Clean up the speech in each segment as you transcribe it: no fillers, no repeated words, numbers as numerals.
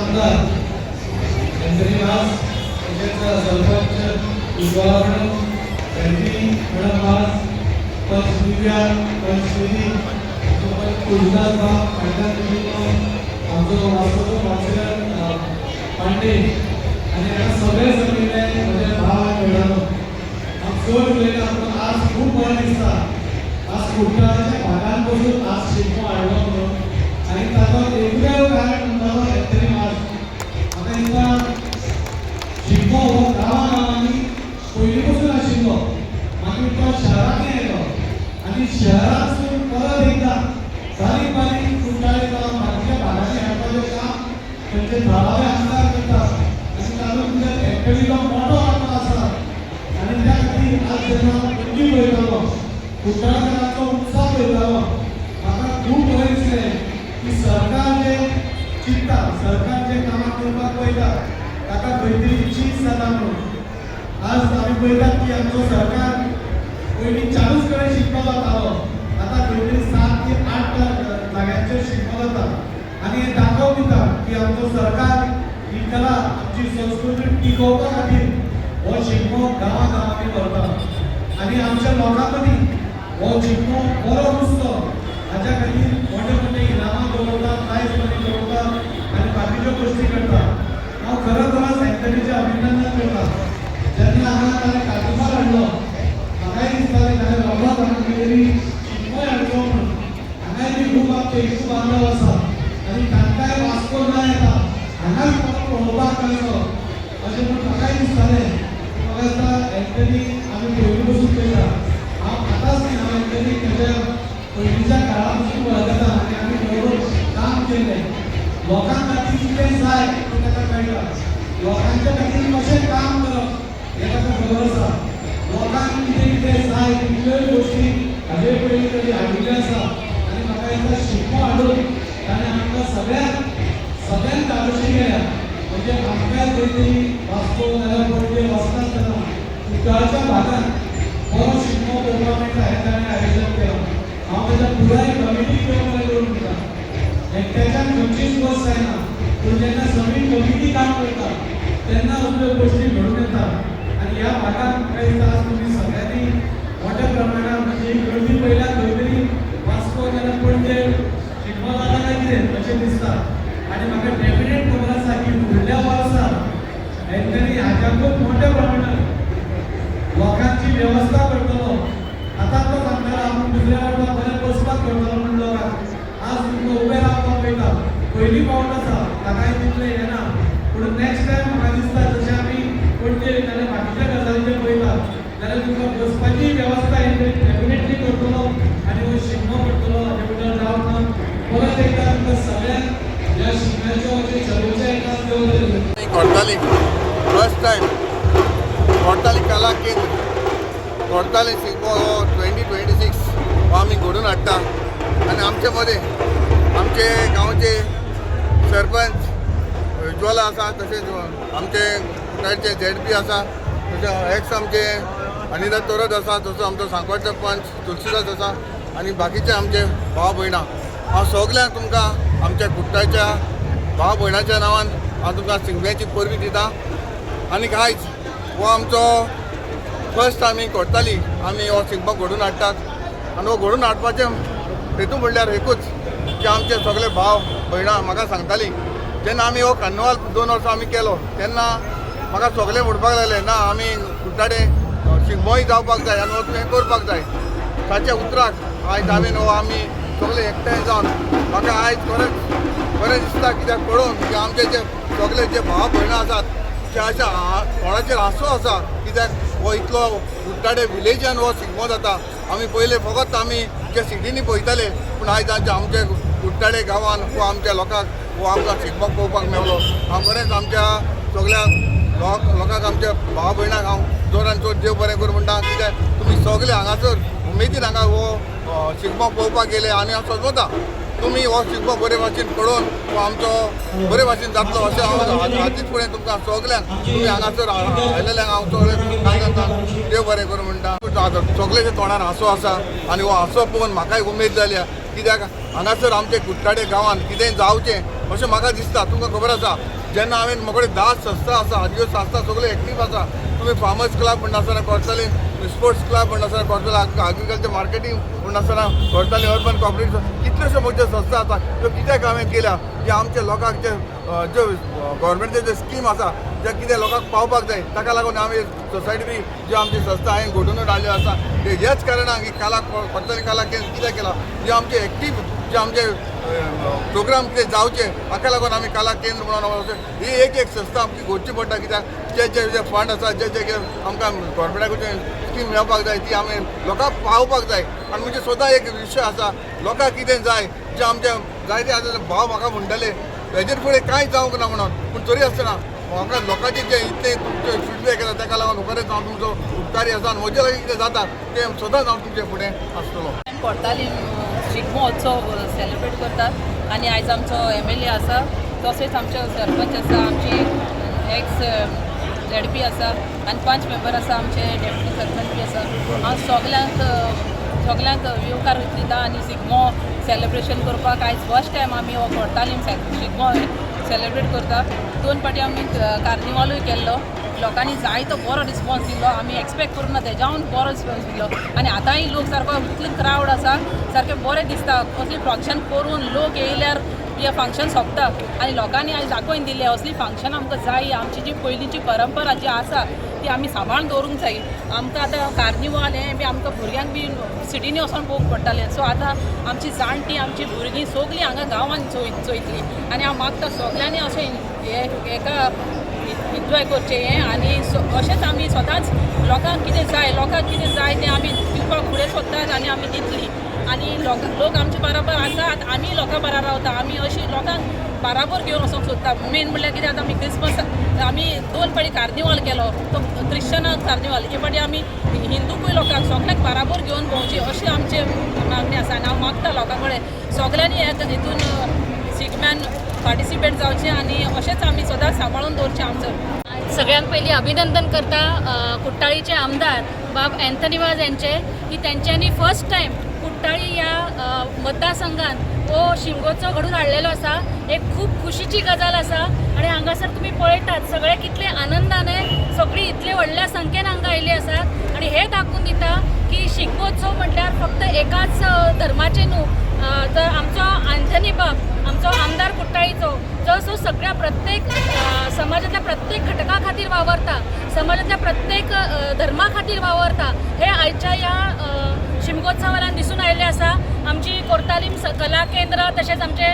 आमदार एंथनी वास, तशेंच sarpanch Ujwala madam, Anthony madam वास, पंच दिव्या, पंच निधी, आमचो पंच तुळजास बाब, फाटल्यान उरिल्लो आमचो वास्कोचो कावन्सिलर पांडे आनी हांगा सगळे जमिल्ले म्हजे भाव आनी भयणांनो, हांव चड उलयना, पूण आज खूब बरें दिसता. आज कुट्टाळच्या भागान बसून आज शिगमो हाडलो म्हणून आनी ताचो एकमेव कारण म्हणटा तो एंथनी वास. म्हाका दिसता शिगमो हो गांवा गांवांनी पयलीं पसून आशिल्लो, मागीर तो शहरांनी आयलो आनी शहरांतसून परत एकदां बारीक बारीक कुट्टाळे जावन बाकीच्या भागांनी हाडपाचें काम थंयचे थळावे आमदार करतात आनी तातूंत भितर एंथनीचो मोटो वांटो आसा. आनी त्या खातीर आज जेन्ना पणजी पळयतालो, कुट्टाळकारांचो उत्साह पळयतालो, म्हाका खूब बरें दिसलें की सरकार जें चिंत्ता, सरकार जें कामां करपाक पळयता, ताका खंय तरी चीज जाता म्हणून. आज आमी पळयतात की आमचो सरकार पयलीं चारूच कडेन शिगमो जातालो, आतां खंय तरी 7 ते 8 जाग्यांचेर शिगमो जाता आनी हें दाखोवन दिता की आमचो सरकार ही कला, आमची संस्कृती टिकोवपा खातीर हो शिगमो गांवा गांवांनी व्हरता आनी आमच्या लोकां मदीं हो शिगमो बरो रुजतो हाज्या खातीर मोठे मोठे इनामां दवरता, प्रायज मनी दवरता आनी बाकीच्यो गोश्टी करता. हांव खरो खरोच एंथनीचें अभिनंदन करता. जेन्ना हांगा ताणें कार्निवाल हाडलो, म्हाकाय दिसतालें ताणें रोखडोच हांगा खंय तरी शिगमोय हाडचो म्हणून. हांगाय बी खूब आमचे हिंदू बांधव आसा आनी तांकांय वास्को ना येता हांगाच म्हाका पळोवपाक मेळचो अशें म्हूण म्हाकाय दिसतालें. म्हाका दिसता एंथनी आमी पयलीं पसून पळयता. हांव आतांच न्ही, हांव एंथनी ताच्या पयलींच्या काळा पसून वळखता आनी आमी बरोबर काम केल्लें. लोकां खातीर कितें जाय तें ताका कळटा. लोकांच्या खातीर कशें काम करप हें ताका खबर आसा. लोकांक कितें कितें जाय तितल्योय गोश्टी हाजे पयलीं ताणी हाडिल्ल्यो आसा आनी म्हाका दिसता शिगमो हाडून ताणें आमकां सगळ्यांक सगळ्यांक धादोशी केल्या. म्हणजे आमकांय खंय तरी वास्को नाजाल्यार पणजे वचनासतना कुट्टाळच्या भागांत बरो शिगमो पळोवपाक मेळटा हें ताणें आयोजन केलां. हांव ताच्या पुराय कमिटीक देव बरें करूं म्हणटा. एकट्याच्यान खंयचीच गोश्ट जायना, पूण जेन्ना सगळी कमिटी काम करता तेन्ना असल्यो गोश्टी घडून येता. आनी ह्या भागांत म्हाका दिसता आज तुमी सगळ्यांनी मोठ्या प्रमाणात, म्हणजे ही गर्दी पळयल्यार खंय तरी वास्को नाजाल्यार पणजे शिगमो जाता काय कितें अशें दिसता. आनी म्हाका डेफिनेट खबर आसा की फुडल्या वर्सा एंथनी हाच्याकून मोठ्या प्रमाणात लोकांची वेवस्था करतलो. आतां तो सांगतालो आपूण दुसऱ्या वर्सा बरें बसपाक करतलो म्हण लोकांक. आज तुमकां उबें रावपाक पळयता, पयली पावट आसा, ताकाय तितलें येना, पूण नेक्स्ट टायम म्हाका दिसता जशें आमी पणजे नाजाल्यार बाकीच्या गजालीचेर पळयता जाल्यार तुमकां बसपाची वेवस्था डेफिनेटली करतलो आनी हो शिगमो करतलो हाजे बद्दल डावट ना. परत एकदां तुमकां सगळ्यांक ह्या शिगम्याच्यो अशें शुभेच्छा एकदां देव बरें करूं. कोर्ताली फर्स्ट टायम कोर्ताली कला केंद्र कोर्ताली शिगमो हो 2026 हो आमी घडोवन हाडटा आनी आमचे मदें आमचे गांवचे सरपंच उज्वाला आसा, तशेंच आमचे कुटारचे झेड पी आसा, तशें एक्स आमचे अनिता तोरत आसा, तसो आमचो सांकवाळचो पंच तुलसीदास आसा आनी बाकीचे आमचे भाव भयणां. हांव सगल्यांक तुमकां आमच्या कुट्टाच्या भाव भयणाच्या नांवान हांव तुमकां शिगम्याची परबी दिता. आनी आयज हो आमचो फर्स्ट आमी करताली, आमी हो शिगमो घडोवन हाडटात आनी हो घडोवन हाडपाचें हेतू म्हणल्यार एकूच की आमचे सगळे भाव भयणां म्हाका सांगतालीं, जेन्ना आमी हो कार्निवाल 2 वर्सां आमी केलो तेन्ना म्हाका सगळे म्हणपाक लागले, ना आमी कुट्टाडे शिगमोय जावपाक जाय आनी हो तुवें करपाक जाय. ताच्या उतराक आयज हांवें हो आमी सगळे एकठांय जावन म्हाका आयज खरेंच बरें दिसता, कित्याक पळोवन की आमचे जे सगळे जे भाव भयणां आसात ते अशा तोंडाचेर हांसो आसा, कित्याक हो इतलो कुट्टाडे विलेजान हो शिगमो जाता. आमी पयले फकत आमी जे सिटींनी पळयताले, पूण आयज आमचे कुट्टाडे गांवान हो आमच्या लोकांक हो आमकां शिगमो पळोवपाक मेवलो. हांव खरेंच आमच्या सगळ्या लोकांक, आमच्या भाव भयणांक हांव जोरान चड देव बरें करूं म्हणटा, कित्याक तुमी सगळे हांगासर उमेदीन हांगा हो शिगमो पळोवपाक गेले आनी हांव समजता तुमी हो शिगमो बरे भाशेन पळोवन हो आमचो बरे भाशेन जातलो अशें हांव हातीच फुडें तुमकां सगल्यांक, तुमी हांगासर आयलेल्यांक हांव सगळें देव बरें करूं म्हणटा. सगळ्याच्या तोंडार हांसो आसा आनी हो हांसो पळोवन म्हाकाय उमेद जाल्या, कित्याक हांगासर आमचे कुट्टाडे गांवांत कितेंय जावचें. अशें म्हाका दिसता. तुमकां खबर आसा जेन्ना हांवें म्हजे कडेन 10 संस्था आसा, ह्यो संस्था सगळ्यो एक्टीव आसा. तुमी फार्मर्स क्लब म्हणटा आसतना कोरतालीम, स्पोर्ट्स क्लब म्हणटा आसतना कोरतालीम, एग्रीकल्चर मार्केटींग म्हणटा आसतना कोरतालीम, अर्बन कॉपरेटिव, कितल्योश्यो म्हज्यो संस्था आसा त्यो कित्याक हांवें केल्या की आमच्या लोकांक जे ज्यो गव्हर्मेंटाचे जे स्कीम आसा जे कितें लोकांक पावपाक जाय ताका लागून आमी सोसायटी बी ज्यो आमची संस्था हांवें घडोवन हाडल्यो आसा. ते ह्याच कारणान की कला कोरतालीम कला केंद्र कित्याक केला, जे आमचे एक्टीव जे आमचे प्रोग्राम कितें जावचे हाका लागून आमी कला केंद्र म्हणून ही एक एक संस्था आमची घडची पडटा. कित्याक जे जे जे फंड आसा, जे जे आमकां गव्हर्मेंटा कडच्यान स्कीम मेळपाक जाय ती आमी लोकांक पावपाक जाय. आनी म्हणजे स्वता एक विशय आसा लोकांक कितें जाय जे आमचे जायते आतां भाव म्हाका म्हणटले हेजेर फुडें कांय जावंक ना म्हणून, पूण तरी आसतना म्हाका लोकांचे जे इतले तुमचे फिडबॅक येता ताका लागून खरेंच हांव तुमचो उपकारी आसा आनी म्हजे लागीं कितें जाता तें सदांच हांव तुमचे फुडें आसतलो. कोरतालीम शिगमोत्सव सेलिब्रेट करतात आनी आयज आमचो MLA आसा, तशेंच आमचो सरपंच आसा, आमची एक्स ZP आसा आनी 5 मेंबर आसा, आमचे डेप्युटी सरपंच बी आसा. हांव सगल्यांक येवकार दिता आनी शिगमो सेलिब्रेशन करपाक आयज फर्स्ट टायम आमी हो कोरतालीम शिगमो सेलिब्रेट करता. 2 फावटी आमी कार्निवालूय केल्लो, लोकांनी जायतो बरो रिस्पॉन्स दिलो, आमी एक्सपेक्ट करूं ना तेज्याहून बरो रिस्पॉन्स दिलो. आनी आतांय लोक सारको इतलो क्रावड आसा, सारकें बरें दिसता. असली फंक्शन करून लोक येयल्यार हें फंक्शन सोंपता आनी लोकांनी आयज दाखोवन दिलें असली फंक्शन आमकां जाय. आमची जी पयलींची परंपरा जी आसा ती आमी सांबाळून दवरूंक जाय. आमकां आतां कार्निवाल हें बी आमकां भुरग्यांक बी सिटींनी वचोन पळोवंक पडटालें. सो आतां आमची जाणटी आमची भुरगीं सगळीं हांगा गांवांत चोयतलीं आनी हांव मागता सगल्यांनी अशें हेका एन्जॉय करचें हें. आनी अशेंच आमी सदांच लोकांक कितें जाय, लोकांक कितें जाय तें आमी दिवपाक फुडें सोदतात आनी आमी दितलीं. आनी लोक आमचे बराबर आसात, आमी लोकां बराबर रावता, आमी अशी लोकांक बराबर घेवन वचोंक सोदता. मेन म्हणल्यार कितें, आतां आमी क्रिसमस आमी 2 फावटी कार्निवाल केलो, तो क्रिश्चनाक कार्निवाल, हे फावटी आमी हिंदूकूय लोकांक सगल्यांक बराबर घेवन भोंवची अशी आमची मागणी आसा. आनी हांव मागता लोकां कडेन सगल्यांनी हितून शिगम्यान पार्टिसिपेट जावचें आनी अशेंच आमी सदांच सांबाळून दवरचें आमचो. सगळ्यांत पयलीं अभिनंदन करता कुट्टाळीचे आमदार बाब अँथनी वाज यांचे की तेंच्यांनी फर्स्ट टायम कुट्टाळी ह्या मतदारसंघात हो शिमगोत्सव घडून हाडलेलो आसा. एक खूब खुशीची गजाल आसा आनी हांगासर तुमी पळयतात सगळे कितले आनंदाने सगळीं इतले व्हडल्या संख्येन हांगा आयिल्ली आसात आनी हें दाखोवन दिता की शिगमोत्सव म्हटल्यार फक्त एकाच धर्माचे न्हू, तर आमचो अँथनी बाब आमचो आमदार कुट्टाळीचो जो सगळ्या प्रत्येक समाजातल्या प्रत्येक घटका खातीर वावरता, समाजातल्या प्रत्येक धर्मा खातीर वावरता, हे आयच्या ह्या शिमगोत्सवान दिसून आयिल्लें आसा. आमची कोरतालीम कला केंद्र तशेंच आमचे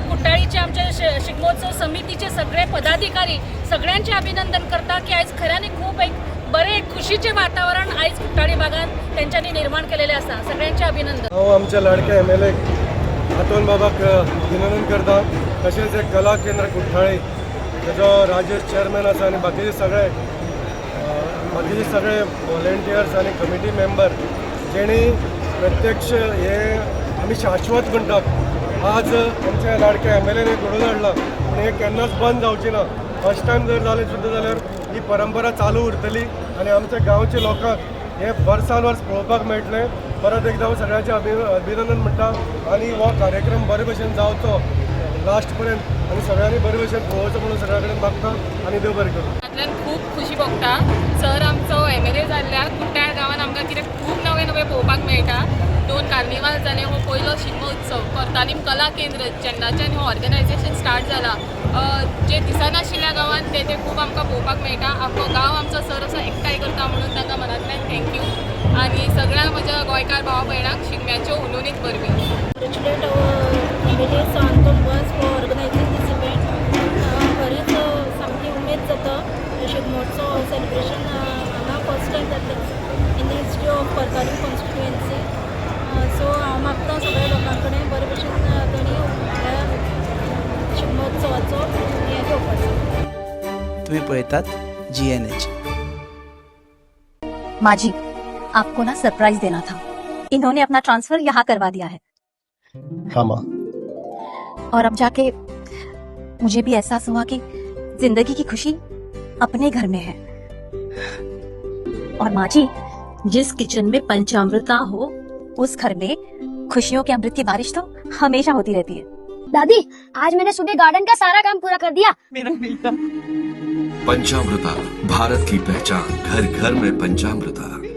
कुट्टाळीचे आमचे शिगमोत्सव समितीचे सगळे पदाधिकारी सगळ्यांचे अभिनंदन करता की आयज खऱ्यांनी खूब एक बरें खुशीचें वातावरण आयज कुट्टाळी भागान तेंच्यांनी निर्माण केलेलें आसा. सगळ्यांचे अभिनंदन. हांव आमच्या लाडक्या MLA आतोन बाबाक अभिनंदन करता, तशेंच एक कला केंद्र कुट्टाळी तेजो राजेश चेअरमॅन आसा आनी बाकीचे सगळे व्हॉलेंटियर्स आनी कमिटी मेंबर जेणी प्रत्यक्ष हे आमी शाश्वत म्हणटात. आज आमच्या लाडक्या MLA घडोवन हाडलां, पूण हें केन्नाच बंद जावचें ना. फर्स्ट टायम जर जालें सुद्दां जाल्यार ही परंपरा चालू उरतली आनी आमच्या गांवच्या लोकांक हे वर्सान वर्स पळोवपाक मेळटलें. परत एकदां हांव सगळ्यांचें अभिनंदन म्हणटा आनी हो कार्यक्रम बरे भशेन जावचो लास्ट पर्यंत आनी सगळ्यांनी बरे भशेन पळोवचो म्हणून सगळ्या कडेन मागता आनी देव बरें करूं. हातूंतल्यान खूब खुशी भोगता. सर आमचो MLA जाल्ल्याक कुट्टाळ गांवांत आमकां कितें खूब नवें नवें पळोवपाक मेळटा. 2 कार्निवाल जाले, हो पयलो शिगमो उत्सव कोरतालीम कला केंद्र जेन्नाच्यान हो ऑर्गनायझेशन स्टार्ट जाला जे दिसनाशिल्ल्या गांवांत ते खूब आमकां पळोवपाक मेळटा. आख्खो गांव आमचो सर असो एकठांय करता म्हणून तांकां मनांतल्यान thank you आनी सगळ्या म्हज्या गोंयकार भावा भयणांक शिगम्याच्यो उलोवणीत परबीं. Congratulate our MLA Sir Anton Vaz for organizing this event. खरेंच सामकी उमेद जाता शिगमोत्सव सेलिब्रेशन हांगा फर्स्ट टायम जातलें in the history of Cortalim constituency. So हांव मागता सगळ्या लोकां कडेन बरे भशेन तांणी ह्या शिगमोत्सवाचो हें घेवपाचो. तुम्ही पळयतात GNH. माँ जी, आपको ना सरप्राइज देना था, इन्होंने अपना ट्रांसफर यहाँ करवा दिया है। हाँ माँ। और अब जाके मुझे भी एहसास हुआ कि जिंदगी की खुशी अपने घर में है। और माँ जी, जिस किचन में पंचामृता हो उस घर में खुशियों के अमृत की बारिश तो हमेशा होती रहती है। दादी, आज मैंने सुबह गार्डन का सारा काम पूरा कर दिया। मेरा बेटा। पंचामृता, भारत की पहचान, घर घर में पंचामृता।